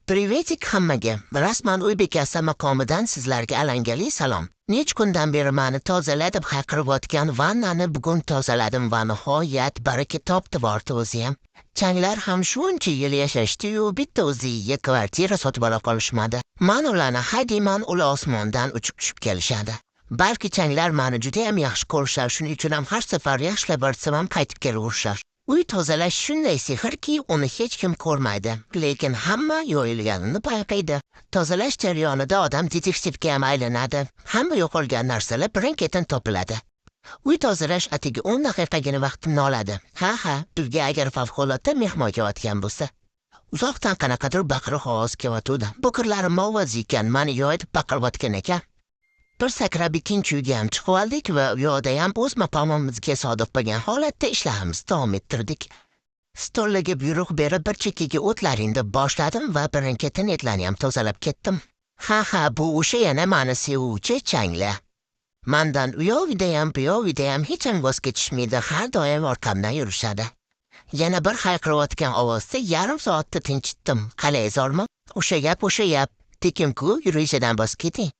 Приветик hammaga. Rasman uy bekasi maqomidan sizlarga alangali salom. Nech kundan beri mani tozala deb hayqirayotgan vannani bugun tozaladim va nihoyat baraka topdi bordi o'ziyam. Changlar ham shuncha yil yashashdi-yu, bitta o'ziga kvartira sotib ola qolishmadi. Man ularni haydayman, ular osmondan uchib tushib kelishadi. Balki changlar mani judayam yaxshi ko'rishar, shuning uchun ham har safar yaxshilab borsam ham qaytib kelaverishar. Uy tozalash shunday sehrki, uni hech kim ko'rmaydi, lekin hamma yoyilganini payqaydi. Tozalash jarayonida odam detektivga ham aylanadi. Hamma yo'qolgan narsalar birin-ketin topiladi. Uy tozalash atigi 10 daqiqagina vaqtimni oladi. Ha, uyga agar favqulodda mehmon kelayotgan bo'lsa. Uzoqdan qanaqadir baqiriq ovoz kelyotgandi. Bu kirlarim ovozi ekan, mani yoyib baqirayotgan ekan. Bir sakrab ikkinchi uyga ham chiqib oldik va u yoqda ham o'z maqomimizga sodiq bo'lgan holatda ishlarimizni davom ettirdik. Stollarga buyruq berib, bir chekkaga o'tlaring deb boshladim va birin-ketin etlarni ham tozalab ketdim. Ha, bu o'sha yana mani sevuvchi changlar. Mandan u yoqda ham, bu yoqda ham hech ham voz kechishmaydi, har doim orqamdan yurishadi. Yana bir hayqirayotgan ovozda yarim soatda tinchitdim. Qalay, zo'rmi? O'sha gap, o'sha gap. Tekin-ku, yurishidan bos keting.